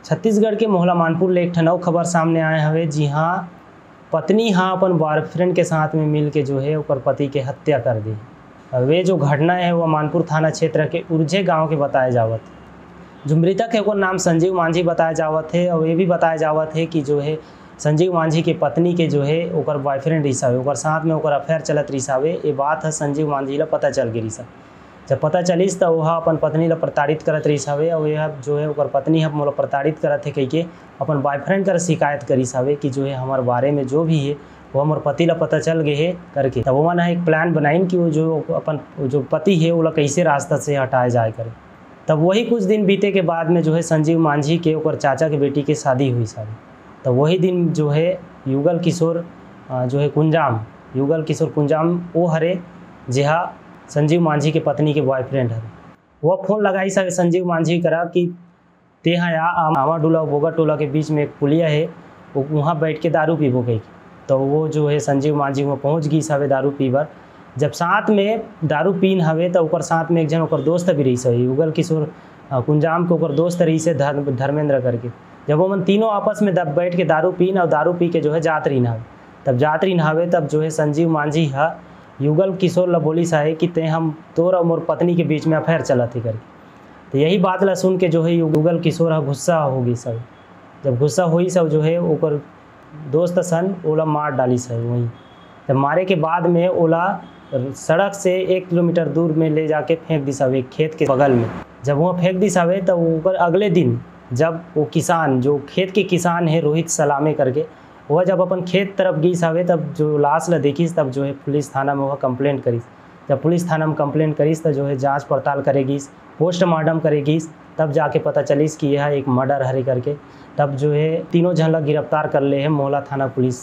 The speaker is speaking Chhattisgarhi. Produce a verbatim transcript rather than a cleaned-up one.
छत्तीसगढ़ के मोहला मानपुर ले एक ठन अउ खबर सामने आए हवे, जिहां पत्नी हा अपन बॉयफ्रेंड के साथ में मिल के जो है ओकर पति के हत्या कर दी। अब ये जो घटना है वो मानपुर थाना क्षेत्र के उर्जे गांव के बताए जावत। जो मृतक है ओकर नाम संजीव मांझी बताए जावत है और ये भी बताए जावत है कि जो है संजीव मांझी के पत्नी के जो है ओकर बॉयफ्रेंड रिस हवे, ओकर साथ में ओकर अफेयर चलत रिस हवे। ये बात है संजीव मांझी ला पता चल गे रिस हवे। जब पता चलिस त ओहा अपन पत्नी ला प्रताड़ित करत रिस हवे और यह जो है ओकर पत्नी ह मोला प्रताड़ित करत है कह के अपन बॉयफ्रेंड कर शिकायत करिस हवे कि जो है हमारे बारे में जो भी है वो हमर पति ला पता चल गए है करके। तब ओमन ह एक प्लान बनाइन कि वो जो अपन जो पति है ओला कैसे रास्ता से हटाए जाए करे। तब वही कुछ दिन बीते के बाद में जो है संजीव मांझी के ओकर चाचा के बेटी के शादी हुई सारी। तब वही दिन जो है युगल किशोर जो है कुंजाम, युगल किशोर कुंजाम वो हरे जेहा संजीव मांझी के पत्नी के बॉयफ्रेंड हरे। वो फोन लगाई सके संजीव मांझी करा कि ते हा या आमाडुला बोगा टोला के बीच में एक पुलिया है, वहाँ बैठ के दारू पीबो कही। तो वो जो है संजीव मांझी वहाँ पहुँच गई सवे दारू पीबर। जब साथ में दारू पीन हवे तो ओकर साथ में एक जन ओकर दोस्त भी रही सही युगल किशोर कुंजाम के ओकर दोस्त रही से धर्मेंद्र करके। जब वो मन तीनों आपस में बैठ के दारू पीन और दारू पी के जो है जात रही हवे। तब जात रही हवे तब जो है संजीव मांझी हा युगल किशोर ला बोली साहे कि ते हम तोर और मोर पत्नी के बीच में अफेयर चलत है करके। तो यही बात ला सुन के जो है युगल किशोर हा गुस्सा हो गई सब। जब गुस्सा हुई सब जो है ओकर दोस्त सन ओला मार डाली सब वहीं। तब मारे के बाद में ओला सड़क से एक किलोमीटर दूर में ले जाके फेंक दिस हवे एक खेत के बगल में। जब वहाँ फेंक दिस हवे तब ओकर अगले दिन जब वो किसान जो खेत के किसान है रोहित सलामे करके वह जब अपन खेत तरफ गई हवे तब जो लाश ला देखिस तब जो है पुलिस थाना में वह कंप्लेंट करिस। जब पुलिस थाना में कंप्लेंट करिस तब जो है जांच पड़ताल करे गई, पोस्टमार्टम करे गई, तब जाके पता चलिस कि यह एक मर्डर हरे करके। तब जो है तीनों झन ला गिरफ्तार कर ले है मोहला थाना पुलिस।